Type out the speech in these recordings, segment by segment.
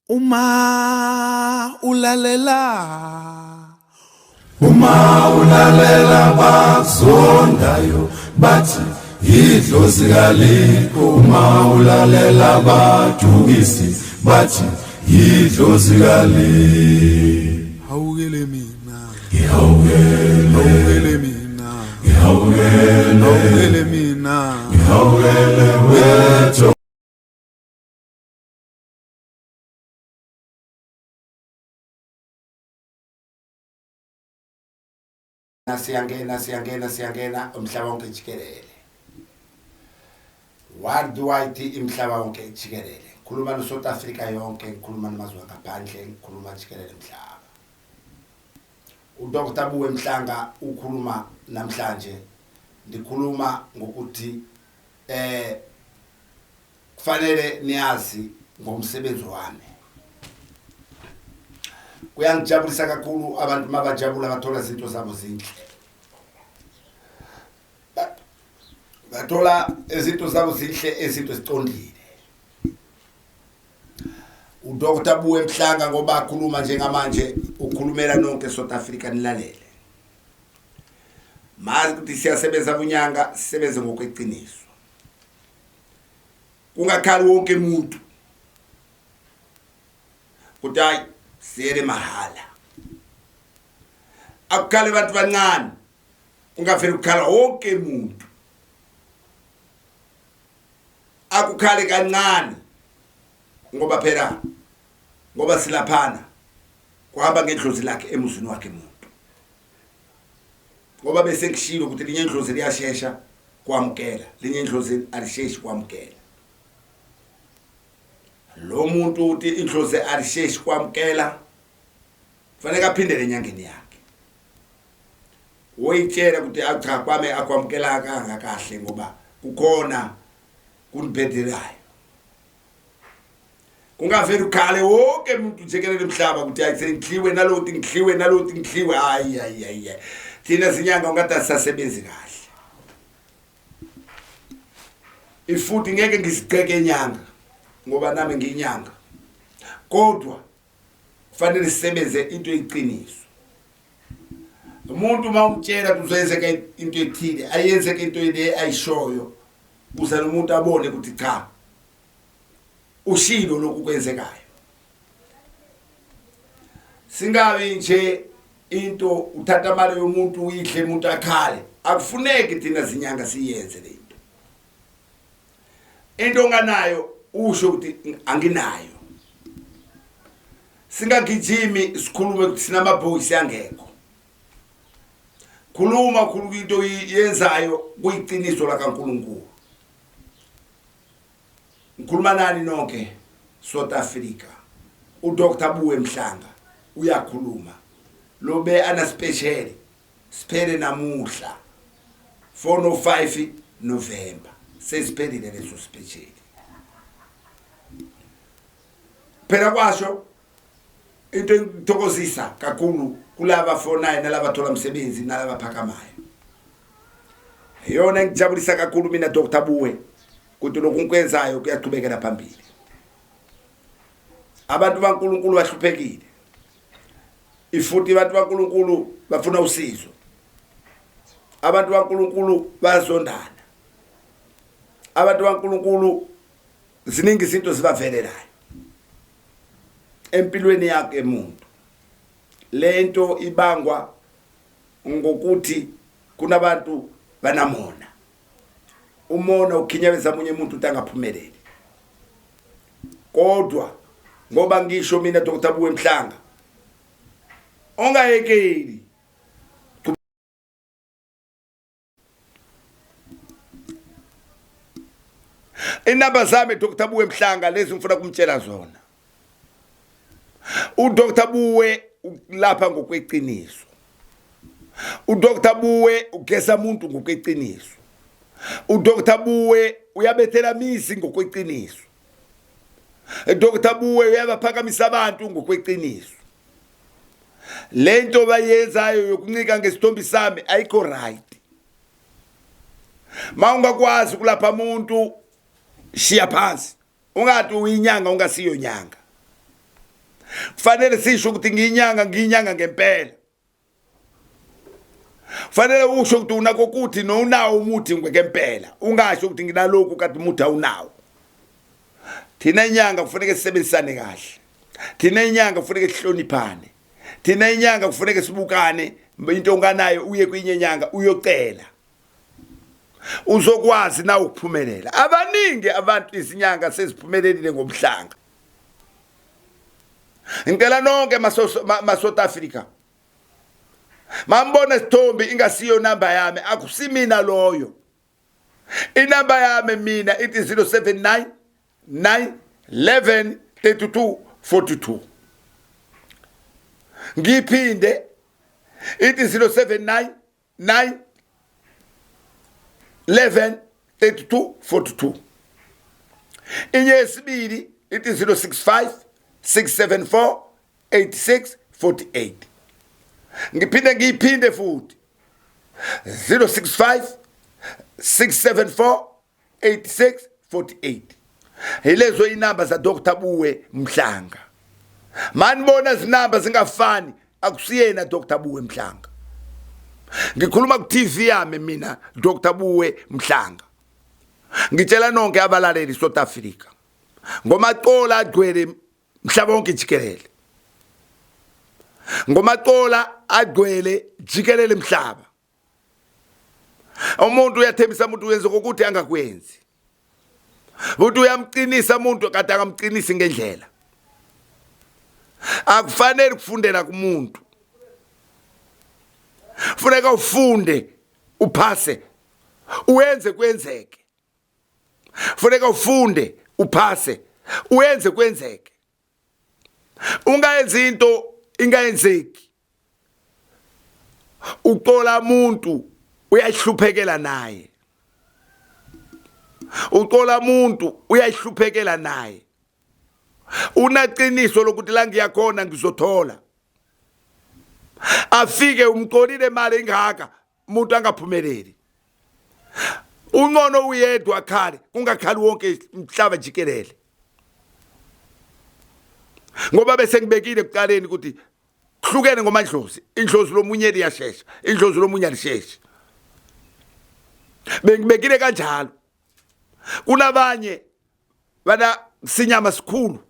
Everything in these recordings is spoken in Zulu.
Uma ulalela Uma ulalela bakuzondayo bathi idlozi kalikho. Uma ulalela badukisi bathi idlozi kalikho. Hawukele mina, Ngihawukele, hawukele mina, ngihawukele, hawukele mina. Ngihawukele wethu. Siyangena, siyangena, siyangena umhlaba wonke jikelele, worldwide, imhlaba wonke jikelele. Ngikhuluma no-South Africa yonke, ngikhuluma namazwe angaphandle, ngikhuluma jikelele mhlaba. UDr Buwe Mhlanga ukhuluma namhlanje. Ndikhuluma ngokuthi kufanele niyazi ngomsebenzi wami. Kuyangijabulisa kakhulu abantu mabajabula, bathola izinto zabo zinhle, bathola izinto zabo zinhle, izinto ezicondile. UDr Buwe Mhlanga ngoba akhuluma njengamanje, ukhulumela nonke South Africa, nilalele. Mazi ukuthi siyasebenza bunyanga, sisebenze ngokweqiniso, kungakhali wonke umuntu ukuthi hayi, siyele mahala. Akukhale abantu bancane, kungaveli kukhala wonke umuntu. Akukhale kancane ngoba phela ngoba silaphana kuhamba ngedlozi lakhe emuzini wakhe muntu, ngoba bese ngishilo ukuthi linye idlozi liyashesha kwamukela, linye idlozi alisheshi kwamukela. Lo muntu uthi idlozi alisheshi kwamukela, kufanele aphindele enyangeni yakhe, woyitshela ukuthi cha, kwami akwamukelakanga kahle ngoba kukhona kunibhedelayo. Kungaveli ukhale wonke umuntu jikelele emhlaba ukuthi hayi, sengidliwe nalothi, ngidliwe nalothi, ngidliwe. Hayi, hayi, hayi, thina zinyanga ungathi asisasebenzi kahle. Ifuthi ngeke ngizigceke enyanga ngoba nami ngiyinyanga, kodwa kufanele sisebenze into eyiqiniso. Umuntu uma umtshela ukuthi uzoyenzeka into ethile, ayenzeke into le ayishoyo, kuze lo muntu abone ukuthi cha, ushilo lokhu kwenzekayo. Singabi nje into uthatha imali yomuntu uyidle, umuntu akhale. Akufuneki thina zinyanga siyenze lento. Into onganayo usho ukuthi anginayo. Singagijimi sikhulume ukuthi sinamabhokisi angekho. Khuluma, khuluma into yenzayo kuyiqiniso lakaNkuluNkulu. Ngikhuluma nani nonke South Africa. UDr Buwe Mhlanga uyakhuluma. Lo be ana special siphele namuhla 405 November, sesiphelile leso special. Phela kwasho into engithokozisa kakhulu kulaba 49 nalaba thola umsebenzi nalaba phakamayo, iyona engijabulisa kakhulu mina Dr Buwe, ukuthi lokhu ngikwenzayo kuyaqhubekela phambili. Abantu baNkulunkulu bahluphekile, ifuthi abantu baNkulunkulu bafuna usizo. Abantu baNkulunkulu bayazondana. Abantu baNkulunkulu ziningi izinto zibavelelayo empilweni yakhe umuntu. Lento ibangwa ngokuthi kunabantu banamona. Umona ukhinyabeza omunye umuntu ukuthi angaphumeleli. Kodwa ngoba ngisho mina Dr Buwe Mhlanga, ongayekeli. Inamba zami Dr Buwe Mhlanga lezi ngifuna kumtshela zona. UDr Buwe lapha ngokweqiniso. UDr Buwe ugesa umuntu ngokweqiniso. UDr Buwe uyabethela mizi ngokweqiniso. Dr Buwe uyabaphakamisa abantu ngokweqiniso. Lento bayenzayo yokuncika ngesithombi sami ayikho right. Ma ungakwazi ukulapha umuntu, shiya phansi, ungathi uyinyanga ungasiyo nyanga. Kufanele sisho ukuthi ngiyinyanga, ngiyinyanga ngempela. Kufanele usho ukuthi unakho ukuthi nowunawo umuthi ngempela, ungasho ukuthi nginalokhu kanti umuthi awunawo. Thina inyanga kufuneka sisebenzisane kahle, thina inyanga kufuneka sihloniphane, thina inyanga kufuneka sibukane. Into onganayo uye kwinye inyanga uyocela, uzokwazi na ukuphumelela. Abaningi abantu izinyanga seziphumelelile ngomhlanga. Ngicela nonke ma-South Africa, mambona sithombe ingasiyo namba yami, akusimina loyo. Inamba yami mina ithi 079 9 11 32 42. Ngiphinde ithi 079 9 11 32 42. Inye yesibili ithi 065 674 86 48. Ngiphinde ngiyiphinde futhi 065 674 86 48. Yilezo inamba za Dr Buwe Mhlanga. Manibona izinamba zingafani, akusiyena Dr Buwe Mhlanga. Ngikhuluma ku TV yami mina Dr Buwe Mhlanga. Ngitshela nonke abalaleli South Africa, ngomaqola agcwele mhlaba wonke jikelele, ngomaqola agcwele jikelele mhlaba. Umuntu uyathembisa umuntu uyenza kokuthi angakwenzi, uthi uyamqinisa umuntu kade akamqinisi ngendlela. Akufanele ukufundela kumuntu, funeka ufunde uphase uwenze kwenzeke. Funeka ufunde uphase uyenze kwenzeke, ungayenzi into ingayenzeki. Uqola umuntu uyahluphekela naye, uqola umuntu uyahluphekela naye. Unaqiniso lokuthi la ngiyakhona ngizothola, afike umqolile imali engaka, umuntu angaphumeleli. Uncono uyedwa akhale, kungakhali wonke umhlaba jikelele, ngoba bese ngibekile ekuqaleni ukuthi kuhlukene ngomadlozi. Indlozi lomunye liyashesha, indlozi lomunye alisheshi. Bengibekile kanjalo. Kunabanye bana sinyama sikhulu,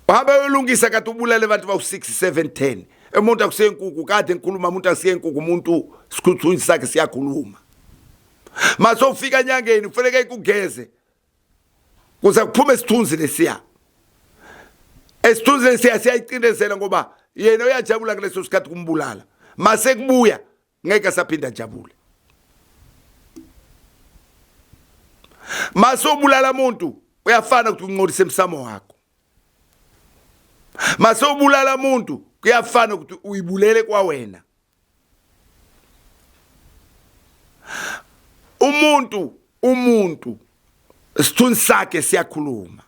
uhambe uyolungisa kade ubulale abantu bawu-6 7 10. Umuntu akusenkukhu, kade ngikhuluma, umuntu akusenkukhu, umuntu sikhuthunzi sakhe siyakhuluma. Mase ufika enyangeni kufanele ikugeze kuze kuphume isithunzi lesiya. Esithunzi lesiya siyayicindezela, ngoba yena uyajabula kuleso sikhathi kumbulala. Mase kubuya ngeke asaphinda ajabule. Mase ubulala umuntu uyafana ukuthi unqolise emsamo wakho. Mase ubulala umuntu kuyafana ukuthi uyibulele kwawena. Umuntu isithunzi sakhe siyakhuluma.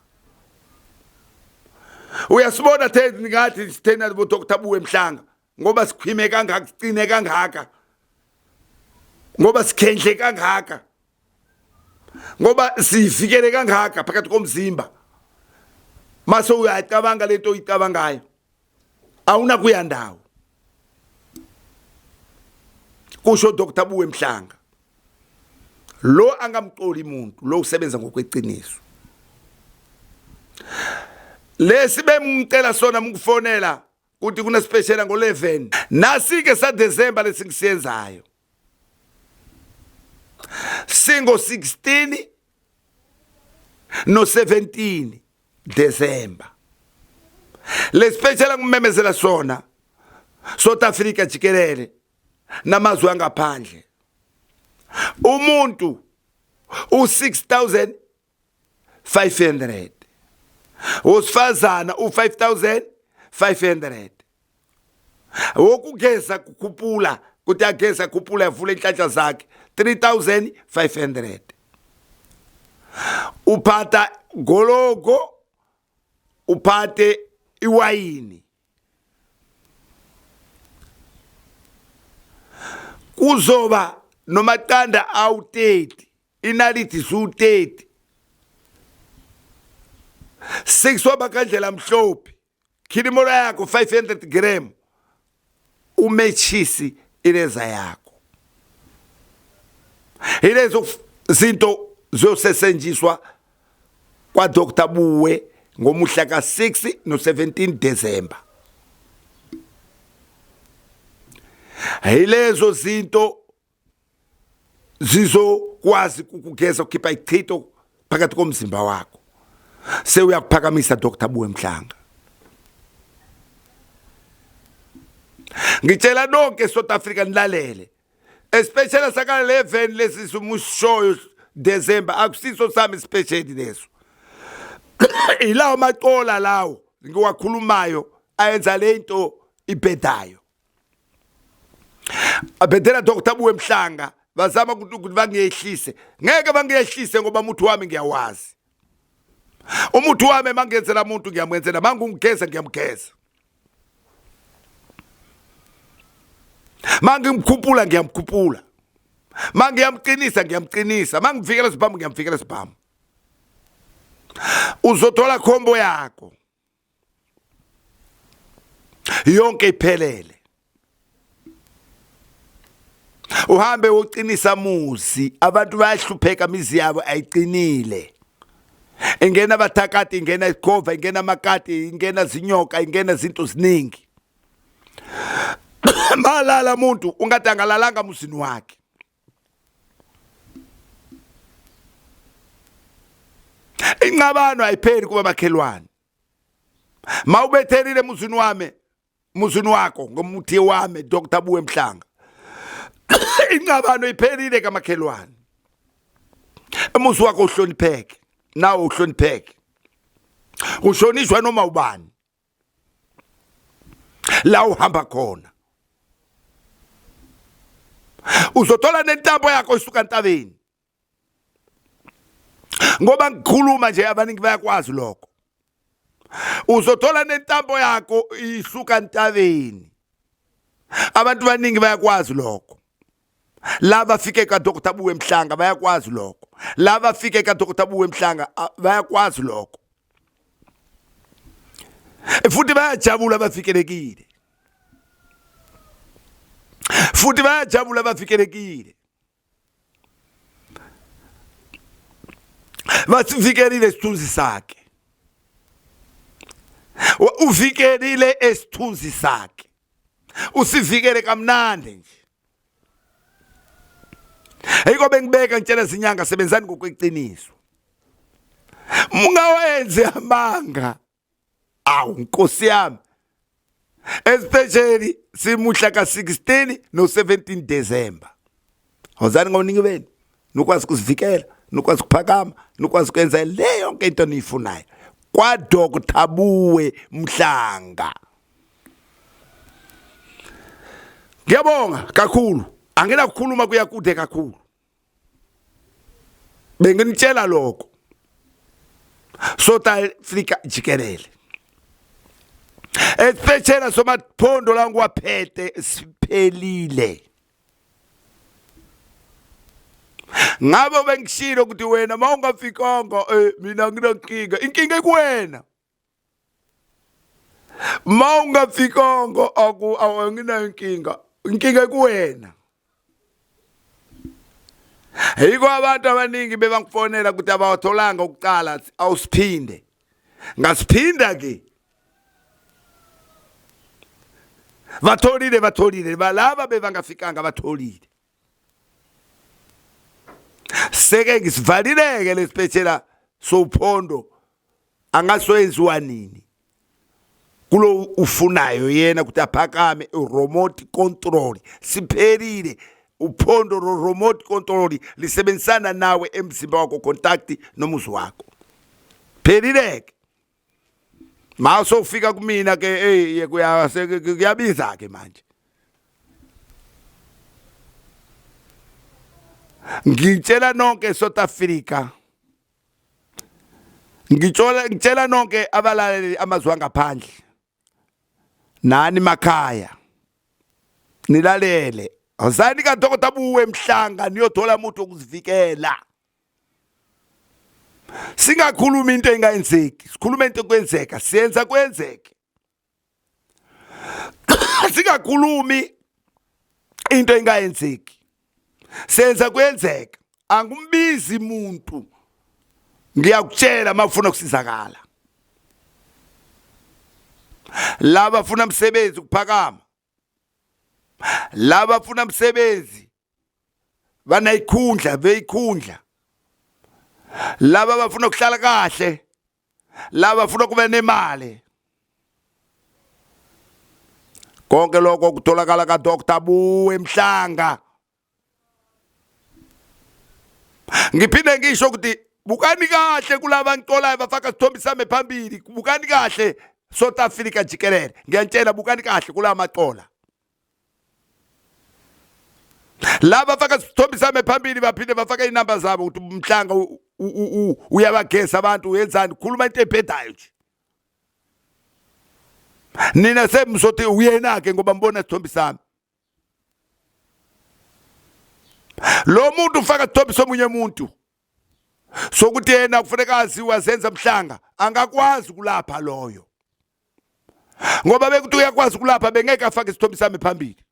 Uyasibona thina ngathi sithena bo Dr Buwe Mhlanga, ngoba sikhwime kangaka, sicine kangaka, ngoba sikhendle kangaka, ngoba sivikele kangaka phakathi komzimba. Mase uyacabanga lento oyicabangayo, awunakuya ndawo, kusho Dr Buwe Mhlanga. Lo angamqoli umuntu lo usebenza ngokweqiniso. Lesi bemngicela sona mkufonela kuthi kuna special ngo-11 nasike sa December lesingisiyenzayo singo 16 no 17 December. Le special ngimemezela sona South Africa jikelele namazwe angaphandle, umuntu u6500, wosifazana u5500. Wokugeza kukhuphula kuti ageza khuphula yavula inhlanhla zakhe 3500. Uphatha gologo, uphathe iwayini, kuzoba nomaqanda awu-30, inaliti su-30. 6 wamakhandlela amhlophe, khilimora yakho 500 gram, umetshisi ileza yakho. Ilezo zinto ziyosesenjiswa kwa Dr Buwe ngomuhla ka-6 no-17 December. Yilezo zinto zizokwazi ukugeza, ukukhipha ichitho phakathi komzimba wakho. Sewuyakuphakamisa Dr Buwe Mhlanga. Ngitshela nonke South Africa, nilalele, especially saka 11 lesi simushoyo December, akusiso sami special leso, ilawo maqola lawo ngiwakhulumayo ayenza lento ibhedayo, abhedela Dr Buwe Mhlanga. Bazama ukuthi bangiyehlise, ngeke bangiyehlise ngoba umuthi wami ngiyawazi. Umuthi wami mangenzela umuntu ngiyamwenzela, mangungigeza ngiyamgeza, mangimkhuphula ngiyamkhuphula, mangiyamqinisa ngiyamqinisa, mangivikela sibhamu ngiyamvikela sibhamu. Uzothola khombo yakho yonke iphelele, uhambe uqinisa muzi. Abantu bayahlupheka, imizi yabo ayiqinile, ingena abathakathi, ingena isikhova, ingena amakati, ingena zinyoka, ingena izinto ziningi. Malala umuntu ungathi angalalanga muzini wakhe. Ingxabano ayipheli kuba makhelwane. Mawubethelile emuzini wami, muzini wakho ngomuthi wami Dr Buwe Mhlanga, ingxabano iphelile kamakhelwane. Emuzi wakho uhlonipheke, nawe uhlonipheke, uhlonishwa noma ubani la uhamba khona. Uzothola nentambo yakho isuka entabeni, ngoba ngikhuluma nje abaningi bayakwazi lokho. Uzothola nentambo yakho isuka entabeni, abantu baningi bayakwazi lokho. Laba fike ka Dr Buwe Mhlanga bayakwazi lokho. Laba fike ka Dr Buwe Mhlanga bayakwazi lokho, futhi bayajabula bafikelekile, futhi bayajabula bafikelekile, basivikelile isithunzi sakhe, uvikelile esithunzi sakhe, usivikele kamnandi nje. Ayikho bengibeka ngitshela izinyanga, sebenzani ngokweqiniso, mungawenzi amanga. Awu nkosi yami, especially simuhla ka-16 no-17 December, wozani ngoningi benu, nukwazi ukuzivikela, nukwazi ukuphakama, nukwazi ukwenza le yonke into niyifunayo kwa-Dr Buwe Mhlanga. Ngiyabonga kakhulu, anginakukhuluma kuya kude kakhulu, benginitshela lokho South Africa jikelele, especially somaphondo la ngiwaphethe, siphelile. Ngabe bengishilo ukuthi wena mawungafikanga, mina nginenkinga, inkinga ikuwena. Mawungafikanga aku anginayo inkinga, inkinga ikuwena. Yiko abantu abaningi bebangifonela ukuthi abawatholanga ukuqala, awusiphinde, ngasiphinda ke, batholile, batholile balaba bebangafikanga, batholile. Seke ngisivalileke lesiphetshela sowuphondo, angasoyenziwa nini kulo ufunayo yena ukuthi aphakame. Remote control siphelile, uphondo ro remote control lisebenzisana nawe emzimba wakho, contact nomuzi wakho, phelileke. Ma sofika kumina ke, hey, kuyabiza ke manje. Ngitshela nonke South Africa, ngitshela nonke abalaleli amazwi angaphandle nani makhaya, nilalele, awuzani kaDokotela Buwe Mhlanga niyothola umuntu wokuzivikela. Singakhuluma into engayenzeki, sikhuluma into ekwenzeka, siyenza kwenzeke. Singakhulumi into engayenzeki, senza kwenzeka. Angumbizi muntu, ngiyakutshela mafuna ukusizakala. Laba funa umsebenzi ukuphakama, laba funa umsebenzi banayikhundla beyikhundla, laba bafuna ukuhlala kahle, laba bafuna kuba nemali. Konke lokho kutholakala ka Dr Buwe Mhlanga. Ngiphinde ngisho ukuthi bukani kahle kulaba ngicolayo bafaka sithombe sami phambili, bukani kahle South Africa jikelele, ngiyantshela bukani kahle kula macola. Laba bafaka sithombe sami phambili baphinde bafaka inamba zabo ukuthi Mhlanga uyabagesa abantu, uyenzani, khuluma into ebhedayo nje. Nina semzothi uyena ke ngoba mbona sithombe sami. Lo muntu ufaka sithombe somunye umuntu sokuthi yena kufuneka aziwe azenza Mhlanga, angakwazi kulapha loyo ngoba bekuthi uyakwazi kulapha bengeke afake isithombe sami phambili.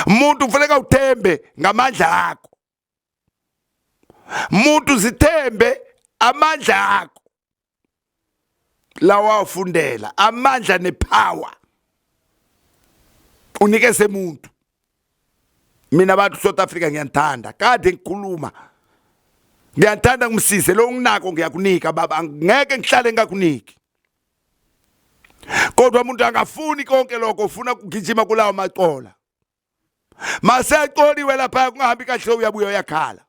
Umuntu kufuneka uthembe ngamandla akho, umuntu zithembe amandla akho lawa awafundela, amandla nepower unikeze umuntu. Mina abantu South Africa ngiyanithanda, kade ngikhuluma ngiyanithanda, ngimsize lo nginako ngiyakunika baba, ngeke ngihlale ngingakuniki. Kodwa umuntu angafuni konke lokho, ufuna ukugijima kulawo macola. Masecoliwe lapha kungahambi kahle, uyabuya uyakhala.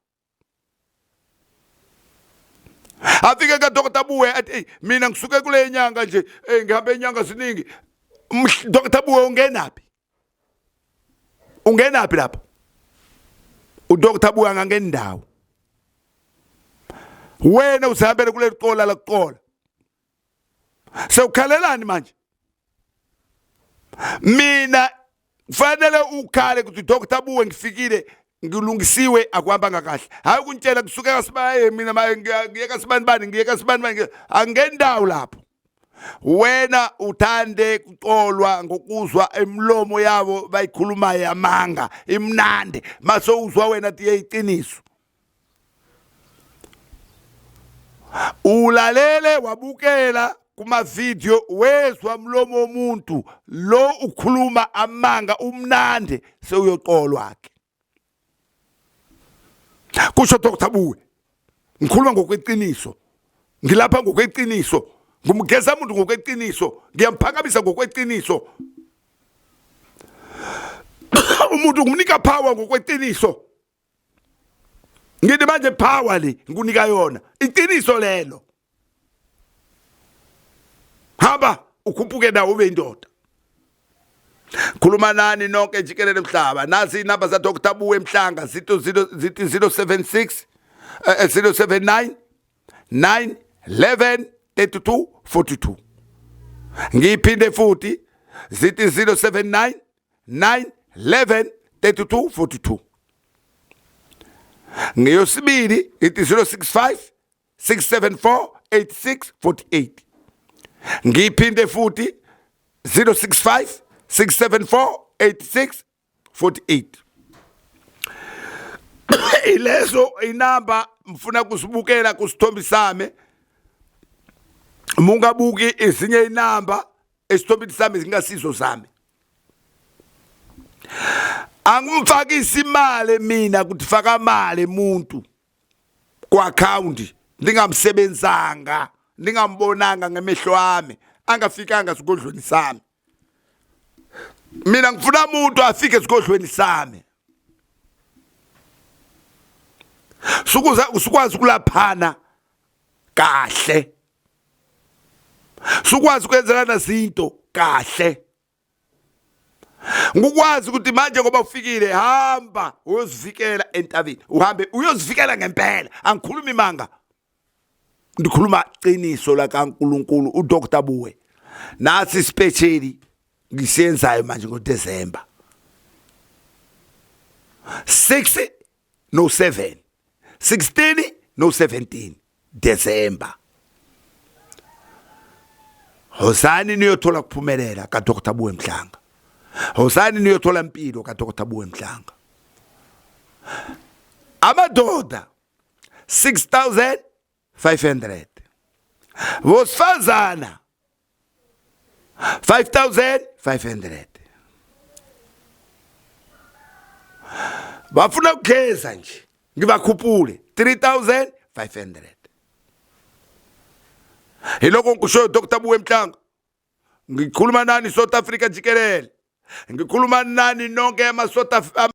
Afike ka Dr Buwe athi hey, mina ngisuke kule nyanga nje, hey, ngihambe inyanga ziningi. Dr Buwe ungenaphi? Ungenaphi lapho? UDr Buwe angangeni ndawo. Wena usihambele kuleli qola lakuqola. Sewukhalelani manje? Mina kufanele ukhale ukuthi Dr Buwe ngifikile ngilungisiwe akuhambanga kahle. Hayi ukuntshela kusuke kasibaye mina ngiye kasibani bani ngiye kasibani bani angendawo lapho. Wena uthande kucolwa ngokuzwa emlomo yabo bayikhulumayo amanga imnandi mase uzwa wena tiye iqiniso. Ulalele wabukela kuma video wezwa mlomo womuntu lo ukhuluma amanga umnandi sewuyoqolwa ke. Kusho Dr Buwe, ngikhuluma ngokweqiniso, ngilapha ngokweqiniso, ngumgeza umuntu ngokweqiniso, ngiyamphakamisa ngokweqiniso. Umuntu ngumnika power ngokweqiniso. Ngithi manje power le ngikunika yona, iqiniso lelo. Hamba ukhuphuke nawe ube indoda. Khuluma nani nonke jikelele mhlaba. Nazi inamba za Dr Buwe Mhlanga zithi 076 079 9 11 32 42. Ngiphinde futhi zithi 079 9 11 32 42. Ngeyosibili ithi 065 674 86 48. Ngiphinde futhi 065 674 86 48. Ilezo inamba mfuna kusibukela kusithombe sami. Mungabuki ezinye inamba esithombeni sami zingasizo zami. Angimfakisi imali mina ukuthi faka imali umuntu ku account ndingamsebenzanga, ndingambonanga ngemehlo ami, angafikanga esigodlweni sami. Mina ngifuna umuntu afike esigodlweni sami. Sukuza usukwazi ukulaphana kahle. Sukwazi ukwenzelana izinto kahle. Ngukwazi ukuthi manje ngoba ufikile hamba uyozivikela entabeni, uhambe uyozivikela ngempela. Angikhulumi manga, ngikhuluma qiniso la kaNkuluNkulu. uDr Buwe nasi isipesheli ngisiyenzayo manje ngoDecember 6 no 7, 16 no 17 December. Hosani niyothola kuphumelela ka Dr Buwe Mhlanga. Hosani niyothola impilo ka Dr Buwe Mhlanga. Amadoda 6500. Bosifazana 5500. Bafuna ukugeza nje ngibakhuphule 3500. Hiloko ngikushoyo Dr Buwe Mhlanga. Ngikhuluma nani South Africa jikelele. Ngikhuluma nani nonke ama South Africa.